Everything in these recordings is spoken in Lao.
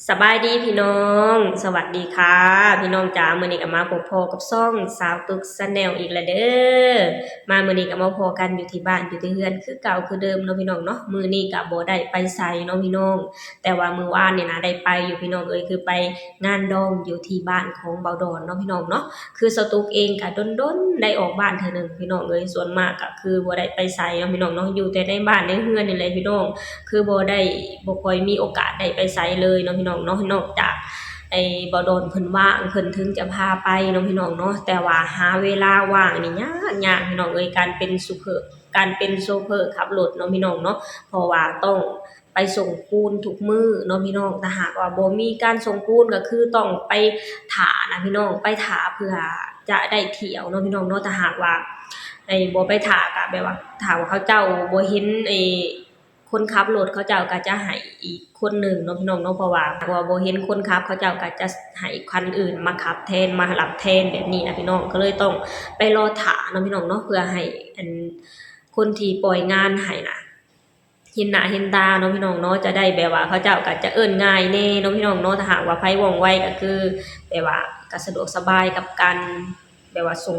ສະບາຍດີພີ່ນ້ອງ ສະຫວັດດີຄ່ະພີ່ນ້ອງຈ໋າ. ມື້ນີ້ກໍມາພົບພໍ້ກັບຊ່ອງສາວຕຸກ Channel ອີກແລ້ວເດີ້. ມາມື້ນີ້ກໍມາພໍ້ກັນຢູ່ທີ່ບ້ານ ຢູ່ທີ່ເຮືອນຄືເກົ່າຄືເດີມເນາະພີ່ນ້ອງເນາະ. ມື້ນີ້ກໍບໍ່ໄດ້ໄປໃສເນາະພີ່ນ້ອງ ແຕ່ວ່າມື້ວານນີ້ນະໄດ້ໄປຢູ່ພີ່ນ້ອງເອີຍ ຄືໄປງານດອງຢູ່ທີ່ບ້ານຂອງເບົາດອນເນາະພີ່ນ້ອງເນາະ. ຄືສາວຕຸກເອງກະດົນໆໄດ້ອອກບ້ານເທື່ອໜຶ່ງພີ່ນ້ອງເອີຍ ສ່ວນມາກກະຄືບໍ່ໄດ້ໄປໃສເນາະພີ່ນ້ອງເນາະ ຢູ່ແຕ່ໃນບ້ານໃນເຮືອນນີ້ແຫຼະພີ່ນ້ອງ ຄືບໍ່ໄດ້ ບໍ່ຄ່ອຍມີໂອກາດໄດ້ໄປໃສເລີຍເນາະພີ່ນ້ອງເນາະ ນອກຈາກໄອ້ເບົາດອນເພິ່ນວ່າງ ເພິ່ນເຖິງຈະພາໄປເນາະພີ່ນ້ອງເນາະ ແຕ່ວ່າຫາເວລາວ່າງນີ້ຍາກໆພີ່ນ້ອງເອີຍ ການເປັນໂຊເຟີ ການເປັນໂຊເຟີຂັບລົດເນາະພີ່ນ້ອງເນາະ ເພາະວ່າຕ້ອງ ໄປສົ່ງປູນທຸກມື້ເນາະພີ່ນ້ອງ ຖ້າຫາກວ່າບໍ່ມີການສົ່ງປູນກໍຄືຕ້ອງໄປຖ້ານະພີ່ນ້ອງ ໄປຖ້າເພື່ອຈະໄດ້ຖ້ຽວເນາະພີ່ນ້ອງເນາະ. ຖ້າຫາກວ່າ ໄອ້ ບໍ່ໄປຖ້າກໍແບບວ່າ ຖ້າວ່າເຂົາເຈົ້າບໍ່ເຫັນ ໄອ້ ຄົນຂັບລົດ ເຂົາເຈົ້າກໍຈະໃຫ້ອີກຄົນໜຶ່ງເນາະພີ່ນ້ອງເນາະ ເພາະວ່າ ເພາະວ່າບໍ່ເຫັນຄົນຂັບ ເຂົາເຈົ້າກໍຈະໃຫ້ຄັນອື່ນມາຂັບແທນ ມາຮັບແທນແບບນີ້ນະພີ່ນ້ອງ ກໍເລີຍຕ້ອງໄປລໍຖ້າເນາະພີ່ນ້ອງເນາະ ເພື່ອໃຫ້ ອັນ ຄົນທີ່ປ່ອຍງານໃຫ້ນະ ເຫັນໜ້າເຫັນຕາເນາະພີ່ນ້ອງເນາະ ຈະໄດ້ແບບວ່າເຂົາເຈົ້າກໍຈະເອີ້ນງ່າຍແດ່ເນາະພີ່ນ້ອງເນາະ. ຖ້າຫາກວ່າໃຜວ່ອງໄວກໍຄືແບບວ່າກໍສະດວກສະບາຍກັບການແບບວ່າສົ່ງ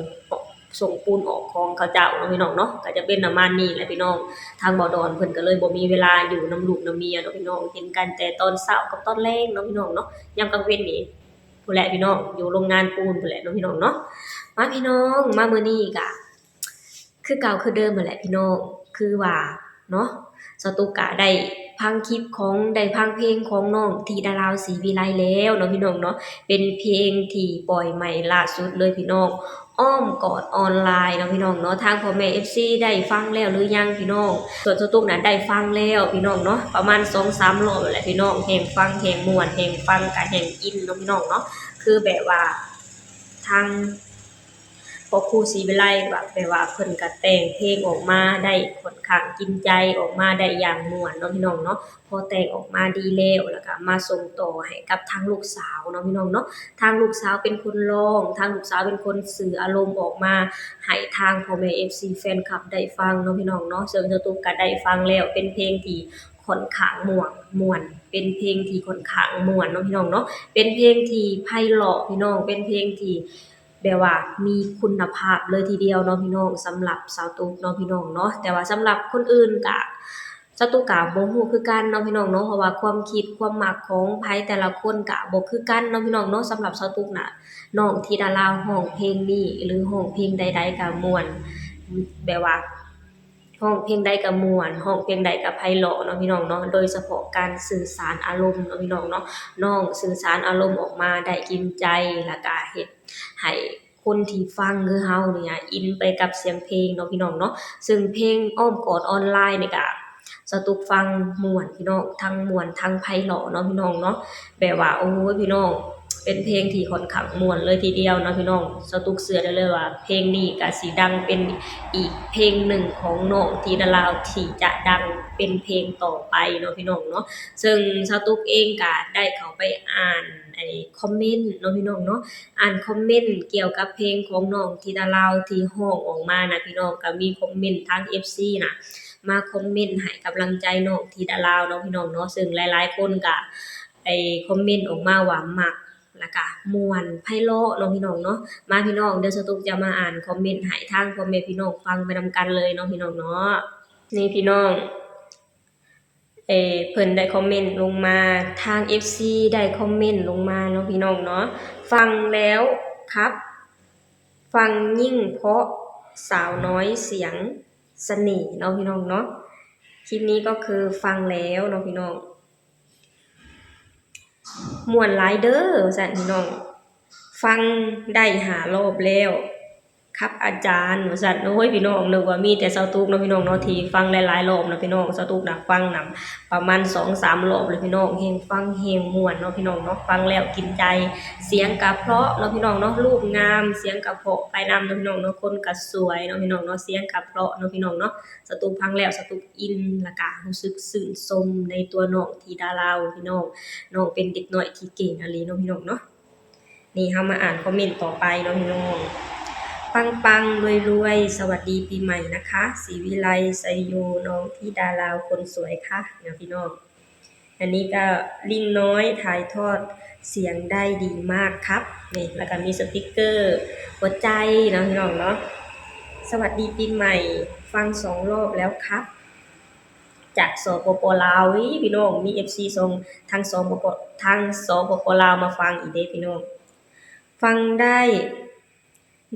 ສົ່ງປູນອອກຂອງເຂົາເຈົ້າເນາະພີ່ນ້ອງເນາະ ກໍຈະເປັນປະມານນີ້ແຫຼະພີ່ນ້ອງ. ທາງເບົາດອນເພິ່ນກໍເລີຍບໍ່ມີເວລາຢູ່ນຳລູກນຳເມຍເນາະພີ່ນ້ອງ ເຫັນກັນແຕ່ຕອນເຊົ້າກັບຕອນແລງເນາະພີ່ນ້ອງເນາະ ຍາມກາງເວັນນີ້ພຸ້ນແຫຼະພີ່ນ້ອງ ຢູ່ໂຮງງານປູນພຸ້ນແຫຼະເນາະພີ່ນ້ອງເນາະ. ມາພີ່ນ້ອງ ມາມື້ນີ້ກະ ຄືເກົ່າຄືເດີມຫັ້ນແຫຼະພີ່ນ້ອງ ຄືວ່າເນາະ ສາວຕຸກກະໄດ້ຟັງຄລິບຂອງ ໄດ້ຟັງເພງຂອງນ້ອງທິດາລາວ ສີວິໄລແລ້ວເນາະພີ່ນ້ອງເນາະ ເປັນເພງທີ່ປ່ອຍໃໝ່ລ່າສຸດເລີຍພີ່ນ້ອງ ອ້ອມກອດອອນລາຍເນາະພີ່ນ້ອງເນາະ. ທາງພໍ່ແມ່ເອັຟຊີໄດ້ຟັງແລ້ວຫຼືຍັງພີ່ນ້ອງ? ສ່ວນສາວຕຸກນະໄດ້ຟັງແລ້ວພີ່ນ້ອງເນາະ ປະມານສອງສາມລອບແຫຼະພີ່ນ້ອງ ແຮ່ງຟັງແຮ່ງມ່ວນ ແຮ່ງຟັງກະແຮ່ງອິນເນາະພີ່ນ້ອງເນາະ ຄືແບບວ່າ ທາງພໍ່ຄູສີວິໄລ ແບບວ່າເພິ່ນກະແຕ່ງເພງອອກມາໄດ້ຂ້ອນຂ້າງກິນໃຈ ອອກມາໄດ້ຢ່າງມ່ວນເນາະພີ່ນ້ອງເນາະ. ພໍແຕ່ງອອກມາດີແລ້ວ ແລ້ວກະມາສົ່ງຕໍ່ໃຫ້ກັບທາງລູກສາວເນາະພີ່ນ້ອງເນາະ ທາງລູກສາວເປັນຄົນຮ້ອງ ທາງລູກສາວເປັນຄົນສື່ອາລົມອອກມາໃຫ້ທາງພໍ່ແມ່ເອັຟຊີແຟນຄລັບໄດ້ຟັງເນາະພີ່ນ້ອງເນາະ. ເຊິ່ງສາວຕຸກກະໄດ້ຟັງແລ້ວ ເປັນເພງທີ່ຂ້ອນຂ້າງມ່ວນ ມ່ວນ ເປັນເພງທີ່ຂ້ອນຂ້າງມ່ວນເນາະພີ່ນ້ອງເນາະ ເປັນເພງທີ່ໄພເລາະພີ່ນ້ອງ ເປັນເພງທີ່ ແບບວ່າມີຄຸນນະພາບເລີຍທີດຽວເນາະພີ່ນ້ອງ ສຳລັບສາວຕຸກເນາະພີ່ນ້ອງເນາະ. ແຕ່ວ່າສຳລັບຄົນອື່ນກະ ສາວຕຸກກະບໍ່ຮູ້ຄືກັນເນາະພີ່ນ້ອງເນາະ ເພາະວ່າຄວາມຄິດຄວາມມັກຂອງໃຜແຕ່ລະຄົນກະບໍ່ຄືກັນເນາະພີ່ນ້ອງເນາະ. ສຳລັບສາວຕຸກນະ ນ້ອງທິດາລາວຮ້ອງເພງນີ້ ຫຼື ຮ້ອງເພງໃດໆກະມ່ວນ ແບບວ່າ ຮ້ອງເພງໃດກະມ່ວນ ຮ້ອງເພງໃດກະໄພເລາະເນາະພີ່ນ້ອງເນາະ ໂດຍສະເພາະການສື່ສານອາລົມເນາະພີ່ນ້ອງເນາະ. ນ້ອງສື່ສານອາລົມອອກມາໄດ້ກິນໃຈ ແລ້ວກະເຮັດໃຫ້ຄົນທີ່ຟັງຄືເຮົານີ້ ອິນໄປກັບສຽງເພງເນາະພີ່ນ້ອງເນາະ. ເຊິ່ງເພງອ້ອມກອດອອນລາຍນີ້ກະ ສາວຕຸກຟັງມ່ວນພີ່ນ້ອງ ທັງມ່ວນທັງໄພເລາະເນາະພີ່ນ້ອງເນາະ. ແບບວ່າ ໂອ້ຍ ພີ່ນ້ອງ ເປັນເພງທີ່ຂ້ອນຂ້າງມ່ວນເລີຍທີດຽວເນາະພີ່ນ້ອງ. ສາວຕຸກເຊື່ອໄດ້ເລີຍວ່າ ເພງນີ້ກະຊິດັງເປັນອີກເພງໜຶ່ງຂອງນ້ອງທິດາລາວ ທີ່ຈະດັງເປັນເພງຕໍ່ໄປເນາະພີ່ນ້ອງເນາະ. ເຊິ່ງສາວຕຸກເອງກະໄດ້ເຂົ້າໄປອ່ານ ໄອ້ ຄອມເມັນເນາະພີ່ນ້ອງເນາະ ອ່ານຄອມເມັນກ່ຽວກັບເພງຂອງນ້ອງທິດາລາວທີ່ຮ້ອງອອກມານະພີ່ນ້ອງ. ກະມີຄອມເມັນທາງເອັຟຊີນະ ມາຄອມເມັນໃຫ້ກຳລັງໃຈນ້ອງທິດາລາວເນາະພີ່ນ້ອງເນາະ. ເຊິ່ງຫຼາຍໆຄົນກະ ໄອ້ ຄອມເມັນອອກມາວ່າມັກ ແລ້ວກະມ່ວນໄພເລາະເນາະພີ່ນ້ອງເນາະ. ມາພີ່ນ້ອງ ດຽວສາວຕຸກຈະມາອ່ານຄອມເມັນໃຫ້ທາງພໍ່ແມ່ພີ່ນ້ອງຟັງໄປນຳກັນເລີຍເນາະພີ່ນ້ອງເນາະ. ນີ້ພີ່ນ້ອງ ເອີ ເພິ່ນໄດ້ຄອມເມັນລົງມາ ທາງເອັຟຊີໄດ້ຄອມເມັນລົງມາເນາະພີ່ນ້ອງເນາະ. ຟັງແລ້ວຄັກ ຟັງຍິ່ງເພາະ ສາວນ້ອຍສຽງສະເໜ່ເນາະພີ່ນ້ອງເນາະ. ຄລິບນີ້ກໍຄືຟັງແລ້ວເນາະພີ່ນ້ອງ ມ່ວນຫຼາຍເດີ ວ່າຊັ້ນພີ່ນ້ອງ. ຟັງໄດ້ຫ້າລອບແລ້ວຄັບອາຈານ ວ່າຊັ້ນ. ໂອ້ຍ ພີ່ນ້ອງ ນຶກວ່າມີແຕ່ສາວຕຸກເນາະພີ່ນ້ອງເນາະ ທີ່ຟັງຫຼາຍໆລອບນະພີ່ນ້ອງ. ສາວຕຸກນະຟັງນຳປະມານສອງສາມລອບເລີຍພີ່ນ້ອງ ແຮ່ງຟັງແຮ່ງມ່ວນເນາະພີ່ນ້ອງເນາະ. ຟັງແລ້ວກິນໃຈ ສຽງກະເພາະເນາະພີ່ນ້ອງເນາະ ຮູບງາມ ສຽງກະເພາະໄປນຳເນາະພີ່ນ້ອງເນາະ ຄົນກະສວຍເນາະພີ່ນ້ອງເນາະ ສຽງກະເພາະເນາະພີ່ນ້ອງເນາະ. ສາວຕຸກຟັງແລ້ວ ສາວຕຸກອິນ ແລ້ວກະຮູ້ສຶກຊື່ນຊົມໃນຕົວນ້ອງທິດາລາວພີ່ນ້ອງ. ນ້ອງເປັນເດັກນ້ອຍທີ່ເກັ່ງອີ່ຫຼີເນາະພີ່ນ້ອງເນາະ. ນີ້ເຮົາມາອ່ານຄອມເມັນຕໍ່ໄປເນາະພີ່ນ້ອງ. ປັງໆລວຍໆ ສະຫວັດດີປີໃໝ່ນະຄະ ສີວິໄລ ໄຊໂຍ ນ້ອງທິດາລາວຄົນສວຍຄະ ເນາະພີ່ນ້ອງ. ອັນນີ້ກໍລິງນ້ອຍຖ່າຍທອດສຽງໄດ້ດີມາກຄັບ. ນີ້ ແລ້ວກໍມີສະຕິກເກີຫົວໃຈເນາະ ພີ່ນ້ອງເນາະ. ສະຫວັດດີປີໃໝ່ ຟັງສອງລອບແລ້ວຄັບ ຈາກ ສປປ ລາວ. ເອີຍ ພີ່ນ້ອງ ມີເອັຟຊີສອງ ທາງ ສປປ ທາງ ສປປ ລາວ ມາຟັງອີກເດ້ ພີ່ນ້ອງ. ຟັງໄດ້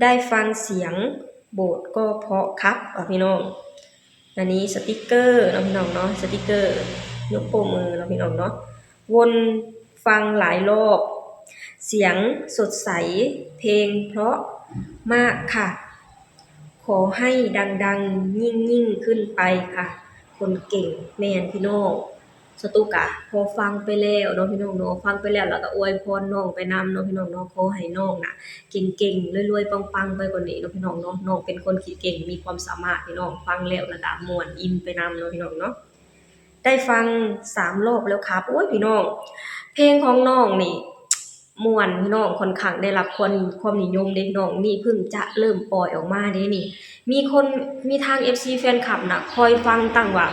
ໄດ້ຟັງສຽງໂບດກໍເພາະຄັບ ວ່າ ພີ່ນ້ອງ. ອັນນີ້ສະຕິກເກີເນາະ ພີ່ນ້ອງເນາະ ສະຕິກເກີຍົກໂປ້ມືເນາະ ພີ່ນ້ອງເນາະ. ວົນຟັງຫຼາຍລອບ ສຽງສົດໃສ ເພງເພາະມາກຄ່ະ ຂໍໃຫ້ດັງໆ ຍິ່ງໆ ຂຶ້ນໄປຄ່ະ ຄົນເກັ່ງ. ແມ່ນ ພີ່ນ້ອງ. ສະຕຸກກະພໍຟັງໄປແລ້ວເນາະ ພີ່ນ້ອງເນາະ ຟັງໄປແລ້ວ ແລ້ວກໍອວຍພອນນ້ອງໄປນຳເນາະ ພີ່ນ້ອງເນາະ. ຂໍໃຫ້ນ້ອງນະເກັ່ງໆ ລວຍໆ ປັງໆ ໄປກວ່ານີ້ເນາະ ພີ່ນ້ອງເນາະ. ນ້ອງເປັນຄົນທີ່ເກັ່ງ ມີຄວາມສາມາດ ພີ່ນ້ອງ. ຟັງແລ້ວ ແລ້ວກໍມ່ວນອີ່ມໄປນຳເນາະ ພີ່ນ້ອງເນາະ. ໄດ້ຟັງສາມລອບແລ້ວຄັບ. ໂອ້ຍ ພີ່ນ້ອງ ເພງຂອງນ້ອງນີ້ ມ່ວນ ພີ່ນ້ອງ ຂ້ອນຂ້າງໄດ້ຮັບຄວາມ ຄວາມນິຍົມເດ້ ພີ່ນ້ອງ. ນີ້ເພິ່ງຈະເລີ່ມປ່ອຍອອກມາເດ້ນີ້. ມີຄົນ ມີທາງເອັຟຊີແຟນຄລັບນະ ຄອຍຟັງຕັ້ງວ່າ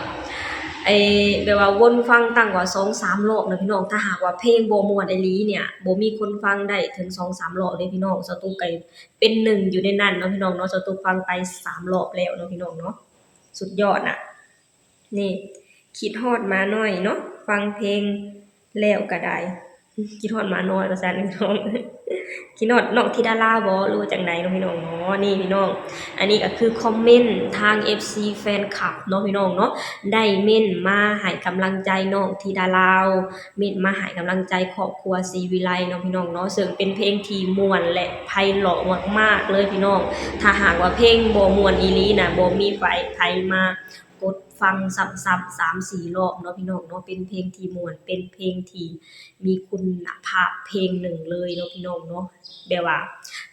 ໄອ້ ແບບວ່າວົນຟັງຕັ້ງວ່າສອງສາມລອບນະ ພີ່ນ້ອງ. ຖ້າຫາກວ່າເພງບໍ່ມ່ວນອີ່ຫຼີເນີ້ຍ ບໍ່ມີຄົນຟັງໄດ້ເຖິງສອງສາມລອບເດ້ ພີ່ນ້ອງ. ສາວຕຸກກໍເປັນໜຶ່ງຢູ່ໃນນັ້ນເນາະ ພີ່ນ້ອງເນາະ. ສາວຕຸກຟັງໄປສາມລອບແລ້ວເນາະ ພີ່ນ້ອງເນາະ. ສຸດຍອດນະ. ນີ້ ຄິດຮອດໝານ້ອຍເນາະ ຟັງເພງແລ້ວກໍໄດ້ ຄິດຮອດໝານ້ອຍວ່າຊັ້ນ ພີ່ນ້ອງ. ຄິດຮອດນ້ອງທິດາລາວບໍ່ ຫຼືວ່າຈັ່ງໃດເນາະ ພີ່ນ້ອງເນາະ. ນີ້ ພີ່ນ້ອງ ອັນນີ້ກໍຄືຄອມເມັນທາງເອັຟຊີແຟນຄລັບເນາະ ພີ່ນ້ອງເນາະ ໄດ້ເມັ້ນມາໃຫ້ກຳລັງໃຈນ້ອງທິດາລາວ ເມັ້ນມາໃຫ້ກຳລັງໃຈຄອບຄົວສີວິໄລເນາະ ພີ່ນ້ອງເນາະ. ເຊິ່ງເປັນເພງທີ່ມ່ວນ ແລະ ໄພເລາະມາກໆ ເລີຍ ພີ່ນ້ອງ. ຖ້າຫາກວ່າເພງບໍ່ມ່ວນອີ່ຫຼີນະ ບໍ່ມີໃຜ ໃຜມາ ກົດຟັງຊ້ຳໆ ສາມສີ່ລອບເນາະ ພີ່ນ້ອງເນາະ. ເປັນເພງທີ່ມ່ວນ ເປັນເພງທີ່ມີຄຸນນະພາບເພງໜຶ່ງເລີຍເນາະ ພີ່ນ້ອງເນາະ. ແບບວ່າ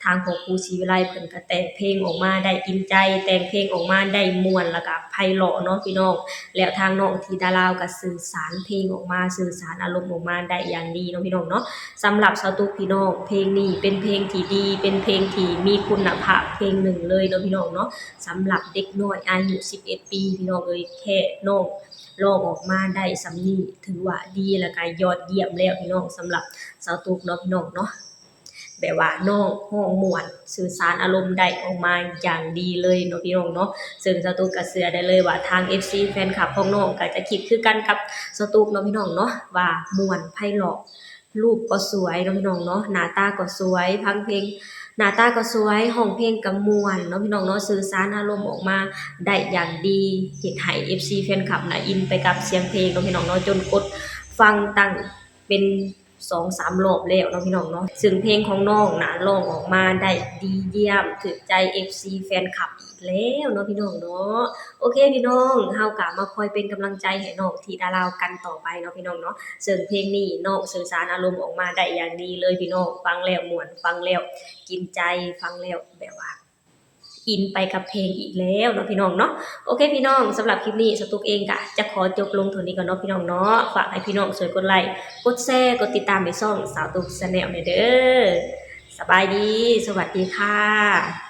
ທາງພໍ່ຄູສີວິໄລເພິ່ນກໍແຕ່ງເພງອອກມາໄດ້ກິນໃຈ ແຕ່ງເພງອອກມາໄດ້ມ່ວນ ແລ້ວກໍໄພເລາະເນາະ ພີ່ນ້ອງ. ແລ້ວທາງນ້ອງທິດາລາວກໍສື່ສານເພງອອກມາ ສື່ສານອາລົມອອກມາໄດ້ຢ່າງດີເນາະ ພີ່ນ້ອງເນາະ. ສຳລັບສາວຕຸກ ພີ່ນ້ອງ ເພງນີ້ເປັນເພງທີ່ດີ ເປັນເພງທີ່ມີຄຸນນະພາບເພງໜຶ່ງເລີຍເນາະ ພີ່ນ້ອງເນາະ. ສຳລັບເດັກນ້ອຍອາຍຸສິບເອັດປີ ພີ່ນ້ອງເອີຍ ແຄ່ນ້ອງຮ້ອງອອກມາໄດ້ສ່ຳນີ້ ຖືວ່າດີ ແລ້ວກໍຍອດຢ້ຽມແລ້ວ ພີ່ນ້ອງ. ສຳລັບສາວຕຸກເນາະ ພີ່ນ້ອງເນາະ ແບບວ່ານ້ອງຮ້ອງມ່ວນ ສື່ສານອາລົມໄດ້ອອກມາຢ່າງດີເລີຍເນາະ ພີ່ນ້ອງເນາະ. ເຊິ່ງສາວຕຸກກໍເຊື່ອໄດ້ເລີຍວ່າ ທາງເອັຟຊີແຟນຄລັບຂອງນ້ອງກໍຈະຄິດຄືກັນກັບສາວຕຸກເນາະ ພີ່ນ້ອງເນາະ ວ່າມ່ວນໄພເລາະ ຮູບກໍສວຍເນາະ ພີ່ນ້ອງເນາະ ໜ້າຕາກໍສວຍ ຟັງເພງ ໜ້າຕາກໍສວຍ ຮ້ອງເພງກໍມ່ວນເນາະ ພີ່ນ້ອງເນາະ. ສື່ສານອາລົມອອກມາໄດ້ຢ່າງດີ ເຮັດໃຫ້ເອັຟຊີແຟນຄລັບນະອິນໄປກັບສຽງເພງເນາະ ພີ່ນ້ອງເນາະ ຈົນກົດຟັງຕັ້ງເປັນສອງສາມລອບແລ້ວເນາະ ພີ່ນ້ອງເນາະ. ເຊິ່ງເພງຂອງນ້ອງນະຮ້ອງອອກມາໄດ້ດີຢ້ຽມ ຖືກໃຈເອັຟຊີແຟນຄລັບອີກແລ້ວເນາະ ພີ່ນ້ອງເນາະ. ໂອເຄ ພີ່ນ້ອງ ເຮົາກໍມາຄອຍເປັນກຳລັງໃຈໃຫ້ນ້ອງທິດາລາວກັນຕໍ່ໄປເນາະ ພີ່ນ້ອງເນາະ. ເຊິ່ງເພງນີ້ນ້ອງສື່ສານອາລົມອອກມາໄດ້ຢ່າງດີເລີຍ ພີ່ນ້ອງ. ຟັງແລ້ວມ່ວນ ຟັງແລ້ວກິນໃຈ ຟັງແລ້ວແບບວ່າອິນໄປກັບເພງອີກແລ້ວເນາະ ພີ່ນ້ອງເນາະ. ໂອເຄ ພີ່ນ້ອງ ສຳລັບຄລິບນີ້ສາວຕຸກເອງກະຈະຂໍຈົບລົງເທົ່ານີ້ກ່ອນເນາະ ພີ່ນ້ອງເນາະ. ຝາກໃຫ້ພີ່ນ້ອງຊ່ວຍກົດໄລ ກົດແຊ ກົດຕິດຕາມໃຫ້ຊ່ອງສາວຕຸກ Channel ແດ່ເດີ. ສະບາຍດີ ສະຫວັດດີຄ່ະ.